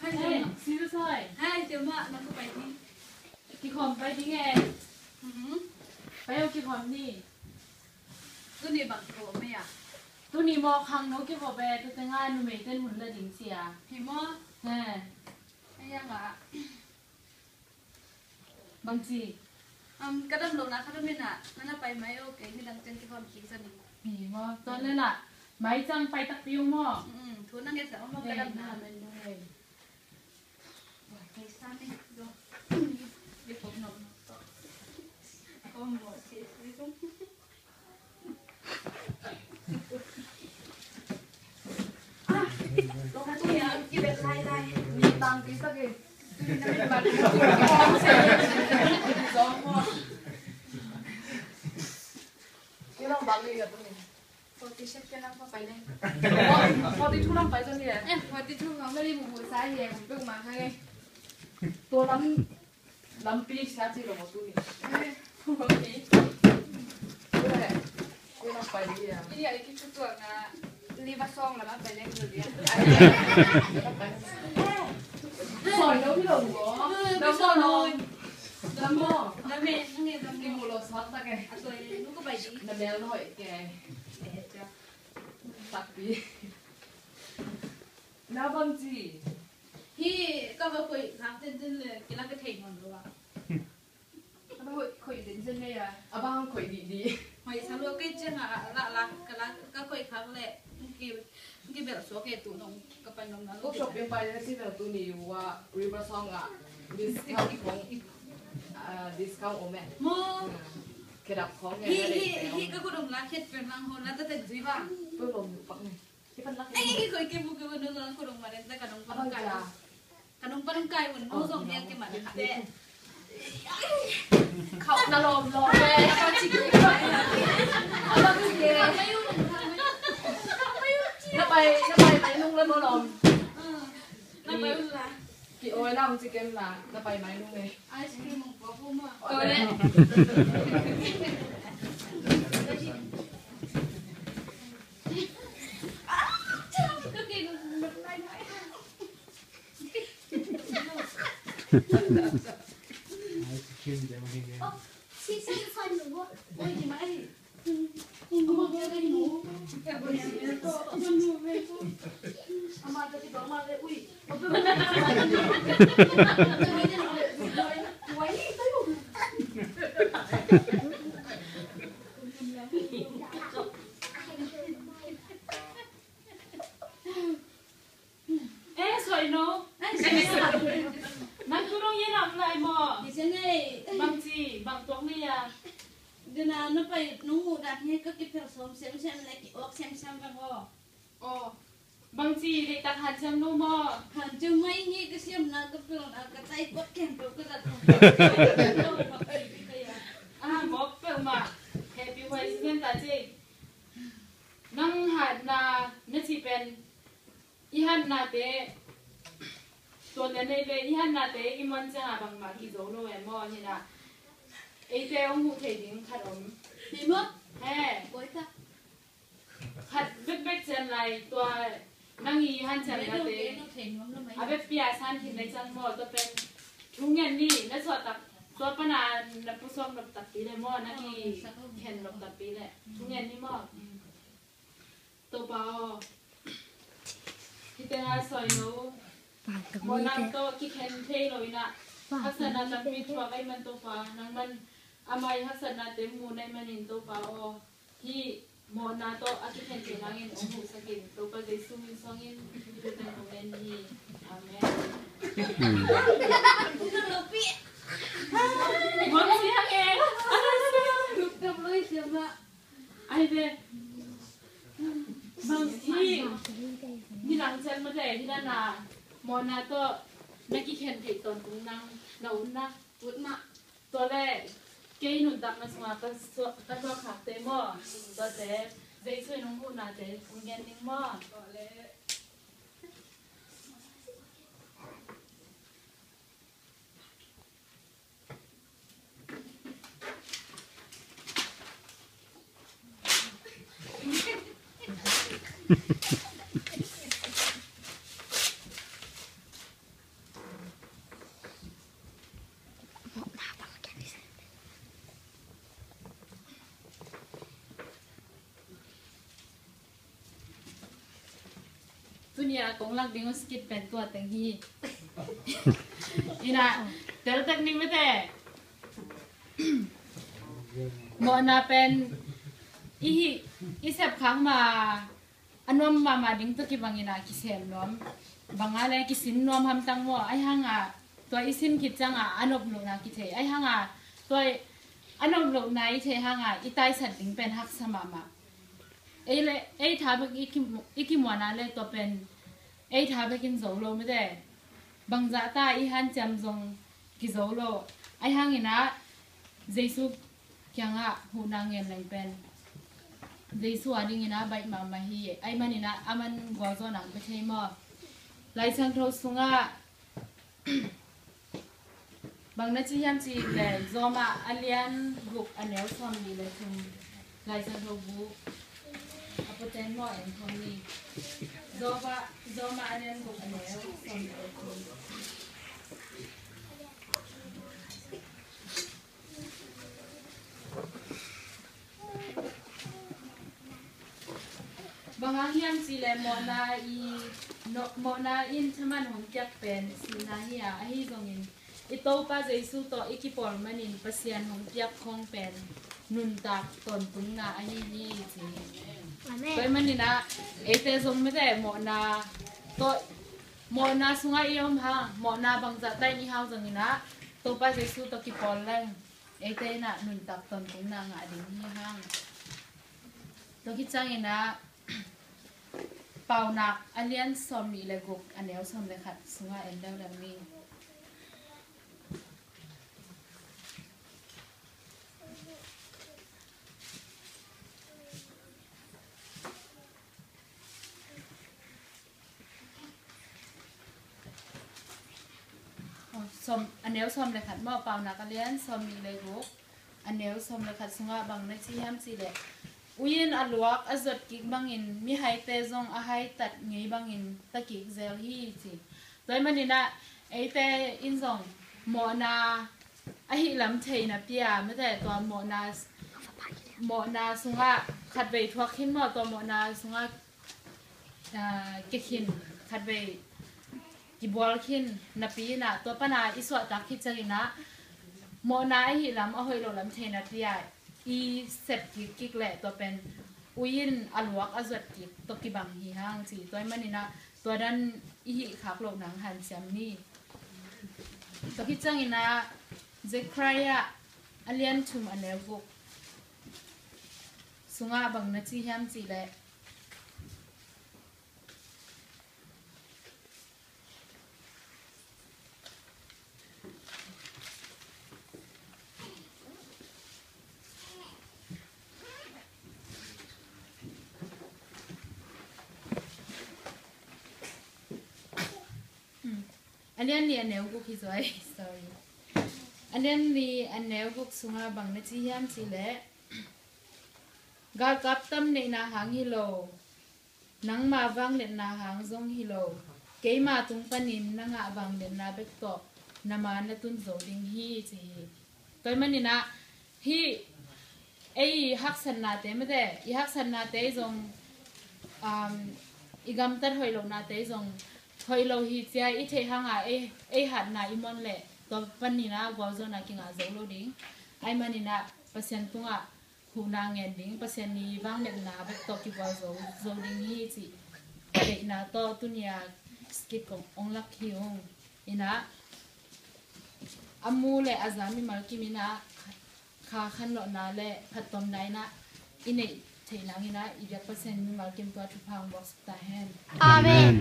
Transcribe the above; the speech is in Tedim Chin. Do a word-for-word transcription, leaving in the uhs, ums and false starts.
Hey, Sister Soi. Hai, Tia Mah, nang ko pai ding. Kikhawm pai ding e. Mhm. Pai aw, kikhawm ni. Tuni bang kikhawm mei a? Tuni maw khangno kikhawm e, tua teng a numei ten hun la ding ci a. Hi maw? He. Ai ya nga. Bangci? Um, ka dam lo na ka dam in a, na na pai mai o, kei ni dang ciang kikhawm kik sa ni. Hi maw, tua le la, mai ciang pai takpi ung maw? Mm, thu na nget sa maw, ka dam na. Forty-seven lang pa pai leng. Forty-two lang pai zong hi e. Eh, forty-two lang pai leng, bubu sa hi e, bubu ma kha nge. Tua lam, lampi sa ci lo mo tu ni. Eh. Forty. Tua he. Tua lang pai hi e. Hi e, ki tu tua nga. Liva song la ma pai leng tu dia. Soi lo hi lo mo. Lam mo lo. Lam mo. Lam e, nang e, lam mo. Ki mu lo sot ta ke. A soi lo ko pai di. Na mel no e ke. Takpi. Na bangci. Hi, ka va khoi khak tenten le, kila ka thei ngon lo a. Ka va khoi, khoi tenten le a. A bang khoi didi. Hoi sa lo kei ciang a, la, la, ka la, ka khoi khak le. Ki, ki bel so ke tu nong, ka pan nong na lo. Ko shopping pa le si bel tu ni wa, River Song a. Discount khong. Ah, discount om e. Mo. Kedap khong e. Hi, hi, hi, ka ko dong la khet pen lang ho, la ta ten zui ba. Tu lo pak ni. Ai, koi ke bu ke bu no zong ko dong ma den ta ka dong pa dong kai. Ka dong pa dong kai un no zong dia ke ma den te. Khau na lom lom le. Ka ci ke. Ka ci ke. Na pai, na pai, pai nung le mo lom. Na pai un la. Ki oi lam ci kem la, na pai mai nung le. Ice cream ong pua pu ma. Oi le. Eh, soi no. Nang tu dong ye nam lai mo. Bangci, bang tuak ni ya. Dena na pai nung mu dan hi ka kipel som sem sem le ki ok sem sem bang o. O. Bangci, dei tak han sem no mo. Han sem mai hi ka sem na ka pel na ka tai pot kem pel ka dat. Ah, mok pel ma. Happy White Season ta ci. Nang hat na na ci pen. I hatnate, tua nen ei ve, i hatnate i muan ciangin bangmah kizo lo e maw, hi na. Eite hong huh thei ding khat om. Hi maw? He. Koi ta. Khat bekbek cian lai tua nang i han cian nate. A bekpi a san khin lai ciang maw, tua pen. Thu ngen ni, na suah tak, tua pana na pusuak nop takpi le maw, na kikhen nop takpi le. Thu ngen ni maw. Topa aw, hih tengah soi lo, mawhna tawh kikhen thei lo in ah, haksatna tampi thuak ahih man Topa, nangman amah i haksatnate mu na hih manin Topa aw, hih mawhna tawh a kikhen theih nangin hong huhsak in, Topa Jesu min suangin hih thu teng kong ngen hi. Amen. Mawh siang e. Ai ve. Bang hi, nidang ciat mate, hi dana mawhna tawh na kikhen theih tawntung nang na utna. Utna. Tua le, kei nuntakna sunga ka suak, ka suak khakte maw. Tuate, Jesu in hong huhnate, hong gen ding maw. Tua le. Tuni a kong lak ding uh skit pen tua teng hi. Ina, teltek ni mete. Mawhna pen i hih, i sep khak ma a nuam mahmah ding tawh kibang ina kisem nuam. Bang a le kisin nuam hamtang maw. Ahi hanga tua i sin khit cianga a nop lohna kithei. Ahi hanga tua a nop lohna i thei hanga i taisat ding pen haksa mahmah. Ei le, ei tha bek i ki, i kimuana le tua pen ei tha bek in zo lo mete. Bangzah ta i hanciam zong kizo lo. Ahi hangin ah Jesu kiangah huhna ngen leng pen Jesu a dingin ah baih mahmah hi. Ahi manin ah aman gualzawhna ang pe thei maw. Lai Siangtho sungah bang na ci hiam cih leh Rom a lian guk a neu sawmnih le thum. Lai Siangtho bu a puten maw en thong ni. Rom a, Rom a lian guk a neu sawmnih le thum. Bang hang hiam cih leh mawhna i, no, mawhna in thaman hong piak pen sihna hi a, ahi zongin i Topa Jesu tawh i kipawl manin Pasian hong piak khong pen nuntak tawntungna ahi hi ci hi. Amen. Tua ahih manin ah eite zong mete mawhna tawh, mawhna sungah i om hang, mawhna bangzah ta in i hau zongin ah Topa Jesu tawh kipawl leng eite in ah nuntak tawntungna ngah ding hi hang. Tua khit ciangin ah Paunak a lian sawmnih le guk a neu sawm le khat sungah en deuhdeuh ni. Aw, sawm, a neu sawm le khat maw, Paunak a lian sawmnih le guk a neu sawm le khat sungah bang na ci hiam cih leh, ui in a luak a zuat kik bangin mihaite zong a haitat ngei bangin ta kik zel hi ci. Tua ahih manin ah eite in zong mawhna ahi lam theihna pi a mete tua mawhna, mawhna sungah khatvei thuak khin maw, tua mawhna sungah ah, kikhin khatvei kibual khin napi in ah tua pan a i suahtak khit ciangin ah mawhna ahi lam a hoih lo lam theihna pi a i sep kik kik leh tua pen ui in a luak a zuat kik tawh kibang hi hang ci. Tua ahih manin ah tua dan i hih khak loh nang hanciam ni. Tua khit ciangin ah Zechariah a lian thum a neu guk sungah bang na ci hiam cih leh, a lian li a neu guk hi zaw. Sorry. A lian li a neu guk sungah bang na ci hiam cih leh, galkap tam neihna hang hi lo, nangma vangliatna hang zong hi lo, keima tung panin na ngah vangliatna bek tawh na ma na tun zo ding hi ci hi. Tua ahih manin ah hih ei haksatnate mete, i haksatnate zong, um, i gamtat hoih lohnate zong hoih lo hi cia i theih hanga ei, ei hatna i mon leh tua panin ah gualzawhna kingah zo lo ding. Ahih manin ah Pasian tungah huhna ngen ding, Pasian i vangliatna bek tawh kibual zo, zo ding hi cih deihna tawh tuni a skit kong ong lak hi ung. In ah a mu le a za mimal kim in ah kha khanlawhna le phattuamna in ah i neih theih nangin ah i biak Pasian mimal kim tua thupha ong buaksuk ta hen. Amen.